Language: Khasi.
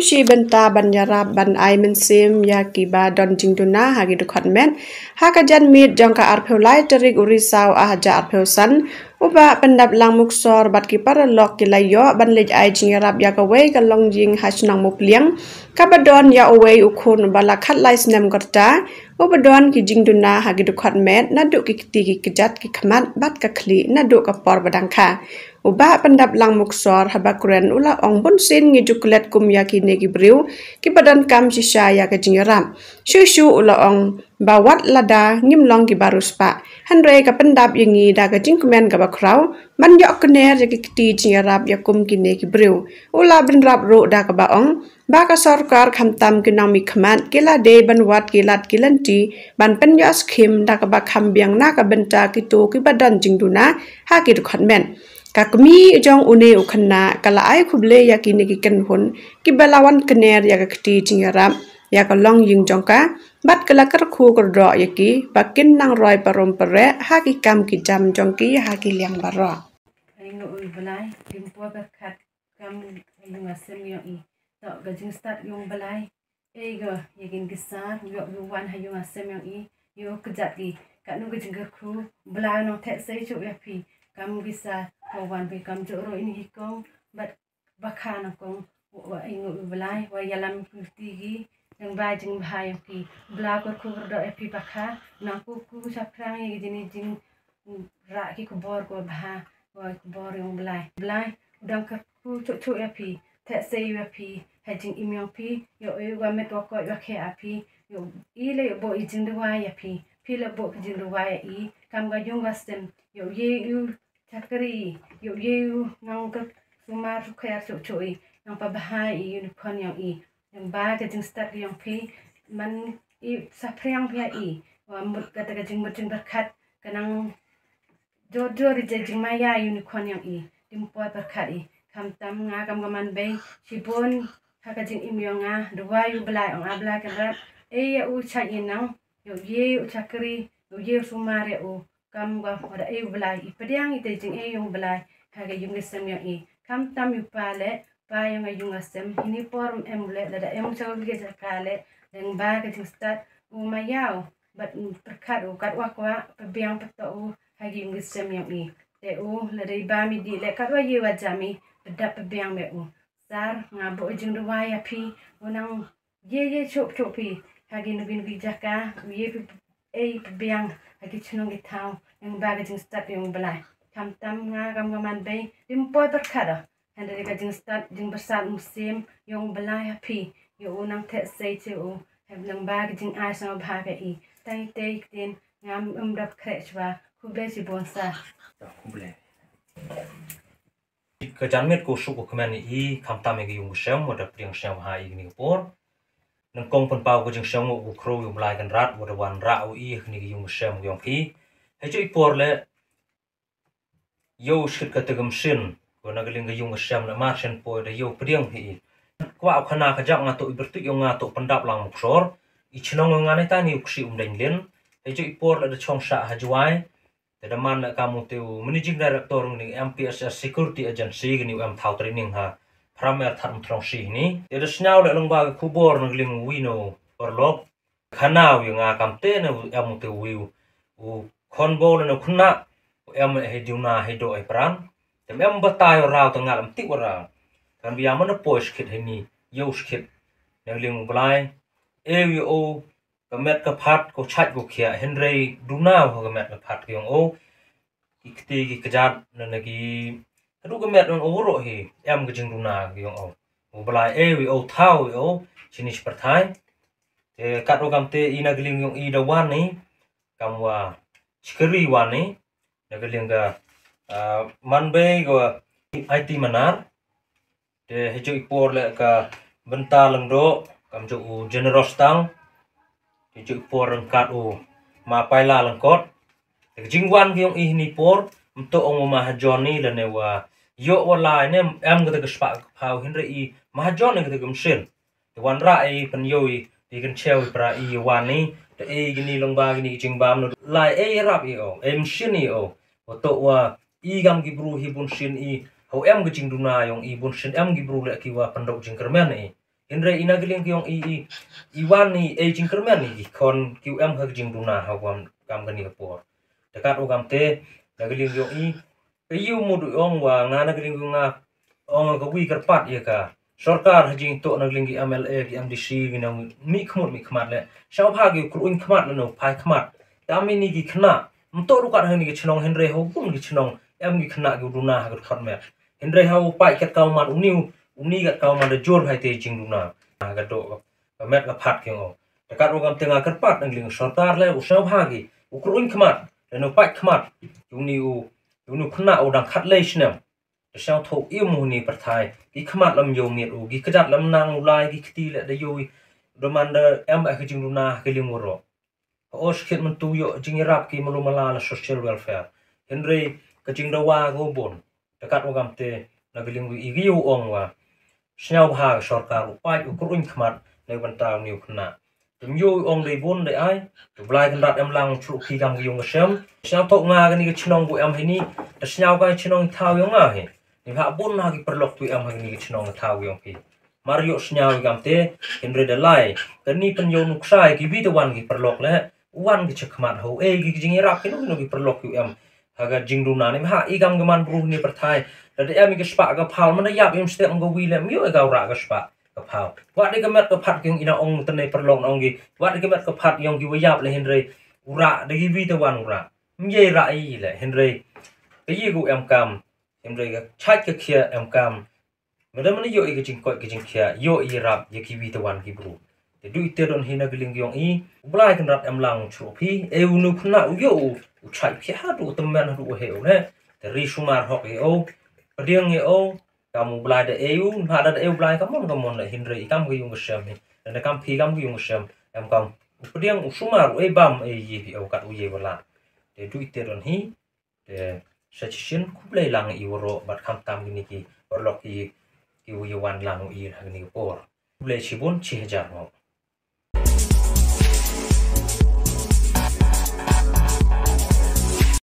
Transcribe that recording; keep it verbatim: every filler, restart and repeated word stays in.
Shi bynta ban ïarap ban ai mynsiem ïa ki ba don jingduna ha ki dkhot met, ha ka janmiet jong ka arphew lai tarik u Risaw ar hajar arphew san, u Bah Pyndaplang Muksor bad ki paralok ki la ïoh ban leit ai jingïarap ïa kawei ka longïing ha shnong Mupliang, kaba don ïa uwei u khun uba la khatlai snem ka rta, uba don ki jingduna ha ki dkhot met naduh ki kti ki kjat ki khmat bad ka khlieh naduh ka por ba dang kha. U Bah Pyndaplang Muksor haba kren u la ong, bunsien ngi ju klet kum ïa kine ki briew kiba donkam shisha ïa ka jingïarap. Shuh shuh u la ong ba wat lada ngim long kiba riewspah, hynrei ka pyndap ïa ngi da ka jingkmen kaba khraw ban ïoh kner ïa ki kti jingïarap ïa kum kine ki briew. U la bynrap ruh da kaba ong ba ka sorkar khamtam ki nongmihkhmat ki la dei ban wad ki lad ki lynti ban pynïoh skhim da kaba kham biang na ka bynta kito kiba don jingduna ha ki dkhot met. Ka kmie jong une u khynnah ka la ai khublei ïa kine ki kynhun kiba la wan kner ïa ka kti jingïarap ïa ka longïing jong ka, bad ka la kyrkhu kyrdoh ïa ki ba kin nang roi parom pyrreh ha ki kam ki jam jong ki ha ki liang baroh. Ai ngu u Blai, kim poi pyrkhat kam ïa ka sem ïong i. To ka jingstad ïong Blai. Ei go ïa kin ki sar ïoh ïoh wan ha ïong a sem ïong i. Ïoh kjat i. Ka nu ka jingkyrkhu Blai nong theh sei shuh ïa phi. Kam ki sar ko wan phi kam jok ro ini hi kong. Bad ba kha nang kong. Wa i ngu u Blai wa ïalam ki ti ki. Nang ba jingbha ïong ki. Blai kyrkhu kyrdoh ïa phi ba kha. Nang ku ku shaphrang ïa ki jini jing rah ki khubor ko bha, ko khubor ïong Blai. Blai u dang kyrkhu chuh chuh ïa phi, theh sei ïa phi ha jingim ïong phi, ïoh ïoh wa met wa koit wa khe ïa phi, ïoh i le ïoh bok i jingduwai ïa phi, phi le bok i jingduwai ïa i. Kam ka ïong ka sem, ïoh ye u chakri, ïoh ye u nang ka sumar sukher chuh chuh i, nang pa bha i unicorn ïong i. Nang ba ka jingstad ïong phi, man i saphriang phi ha i, wa mut kata ka jingmut jingpyrkhat ka nang jor jor i jingmaya ïa unicorn ïong i. Dim poi pyrkhat i. Khamtam nga kam ka man bei shibun ha ka jingim ïong nga. Duwai u Blai ong a Blai Kynrad. Ei ïa u chait i nang ïoh ye u chakri ïoh ye u sumar ïa u. Kam ka wa da ei u Blai i pdiang i te jingei ïong Blai ha ka ïung ka sem ïong i. Khamtam ïu pa le pa ïong ka ïung ka sem hini por em le lada em u chakri ka jaka le dang ba ka jingstad u maya u. Bad pyrkhat u kat wa kwah pbiang pto u ha ki ïung ki sem ïong i. Te u lada i bam i dih le kat wa ye wa jam i pdap pbiang me u. Sar nga bok i jingduwai ïa phi u nang ye ye chup chup phi ha ki nu ki nu ki jaka u ye phi ei pbiang ha ki chnong ki thaw ïong ba ka jingstad ïong Blai. Khamtam nga kam ka man bei dim poi pyrkhat o. Hynrei ka jingstad jingpyrsad mynsiem ïong Blai ha phi ïa u nang theh sei che u. Hep nang ba ka jingai sngewbha ka i. Tang i te i ktien ngam um dap khreh chwa. Khublei shibun sa. Khublei. Ka janmiet ko suk ko kmen i khamtam i ka ïung ka sem wa da pdiang sngewbha i kini ka por. Nang kong pynpaw ka jingsngew ko khrew ïong Blai Kynrad wa da wanrah u i kini ka ïung ka sem ïong phi. Hei jo i por le ïoh skit ka te ka mshin ko na ka liang ka ïung ka sem le mar shen poi da ïoh pdiang hi. Kwah u khana ka jak nga to i bertuit ïong nga to Pyndaplang Muksor. I chnong ïong nga ne ta ni u ksi um deng lin. Hei jo i por le da chong sha ha Jwai. Te da man le ka mu te u managing director ni M P S S Security Agency ni u em thaw training ha Pramer That Mtrong si ni. Te da sñiaw le long ba ka khubor na ka liang u wino parlok. Khana u ïa nga kam te ne u em u te u wiu u khon bo ne u khna u em he diu na he do he pran. Te em batai u rau te ngal em tik u rau. Kan bia mana poi skit he ni ïoh skit. Ne liang u Blai e wi o ka met ka phat ko chait ko khia hynrei du na u ka met ka phat ki ong o. Ki kti ki kjat ne ne ki kadu ka met ong o ro hi em ka jingduna ki ong o. U Blai e wi o thau wi o chini shi pyrthai. Te kat u kam te i na ka liang ïong i da wan ni kam wa chikari wan ni na ka liang ka man bei ka wa ai ti manar. Te hejo i por le ka bynta lang do kam jo u generous tang. Hejo i por lang kat u ma paila lang kot. Te ka jingwan ki ong i hini por mto ong u ma hajon ni lane wa yo wa lai ne em ka te ka spa ka phau hynre i ma hajon ni ka te ka mshin. Te wan ra i pynyo i te kan cheu i pra i wan ni te i gini long ba gini jingbam no lai e rap i o e mshin i o. Wa to wa i gam ki bru hi bun shin i ho em ki jingduna yong i bun shin em ki bru le ki wa pyndok jingkyrmen i. Hynrei i na ka liang ka jong i, i, i wan i, i jingkyrmen i, i khon ki u em ha ka jingduna ha u kam, kam kane ka por. Te katwa kamte, na ka liang ka jong i, ka ïoh mut u ong wa nga na ka liang ka jong nga, ong ka wi kyrpad ïa ka sorkar ha jingtoh na ka liang ki M L A, ki M D C, ki nang mih khmut mih khmat leh. Sngewbha ki u kyrwin khmat leh, u phai khmat. Te ym ini ki khynnah, ym toh ruh kat ha ini ki chnong, hynrei ha u bun ki chnong em ki khynnah ki u duna ha ka dkhot met. Hynrei ha u paid kat ka u man uni, uni kat ka u man da jur bha ïa te jingduna ha ka doh ka met ka phad ki ong. Te katwa kamte nga kyrpad na ka liang sorkar leh, u sngewbha ki u kyrwin khmat, leh u phai khmat ïa uni u, ïa uni u khynnah u dang khatlei snem. Te sngewthuh ïa u mo ha ini pyrthai, ki khmat lam ïoh miet u, ki kjat lam nang u lai, ki kti leh da ïoh i, da man da em ba ka jingduna ha ka liang waroh. Ha u skit myntu ïoh jingïarap ki malu mala la social welfare. Hynrei ka jingdawa ka u bun. Te katwa kamte na ka liang i, i ong wa sngewbha ka sorkar u paid u kyrwin khmat na ka bynta uni u khynnah. Te ym ïoh ong dei bun dei ai. Te Blai Kynrad em lang u chluh phi kam ka ïung ka sem. Sngewthuh nga kane ka chnong ka em ha ini. Te sngew ka chnong thaw ïong nga hi. Ni ha bun ha ki paralok ki u em ha kane ka chnong thaw ïong phi. Mar ïoh sngew i kamte, hynrei da lai kane pynïoh nuksa ïa kiwi te wan ki paralok leh, wan ki cha khmat ha u, eh, ki jingïarap kino kino ki paralok ki u em ha ka jingduna. Ni ha i kam ka man bru ha ini pyrthai, da da em i ka spah ka phaw, man da ïap im step ka wi leh, ym ïoh i ka u rah ka spah ka phaw. Wat da ka met ka phad ki ong i na ong tynne paralok na ong ki, wat da ka met ka phad ïong ki wa ïap leh, hynrei u rah da kiwi te wan u rah. Ym ïa rah i leh, hynrei ka ïa ka u em kam, hynrei ka chait ka khia em kam. Mynta mynta ïoh i ka jingkoit ka jingkhiah, ïoh i rap ïa kiwi te wan ki bru. Te duh i te don hi na ka liang ka ïong i, u Blai Kynrad em lang u chluh phi, eh, uni u khynnah u ïoh u, u chait phi haduh u tymmen haduh u heh u leh. Te ri sumar hok ïa u, pdiang ïa u, kam u Blai da eh u, ha da da eh u Blai ka mon ka mon leh, hynrei i kam ka ïung ka sem hi. Da kam phi kam ka ïung ka sem, em kam u pdiang u sumar u eh bam eh ïa phi u kat u ïa u la. Te duh i te don hi. Te sa shisien khublei lang i waroh bad khamtam kine ki paralok ki, ki u ïa wan lang u i ha kine ki por. Khublei shibun, shi hajar nguh.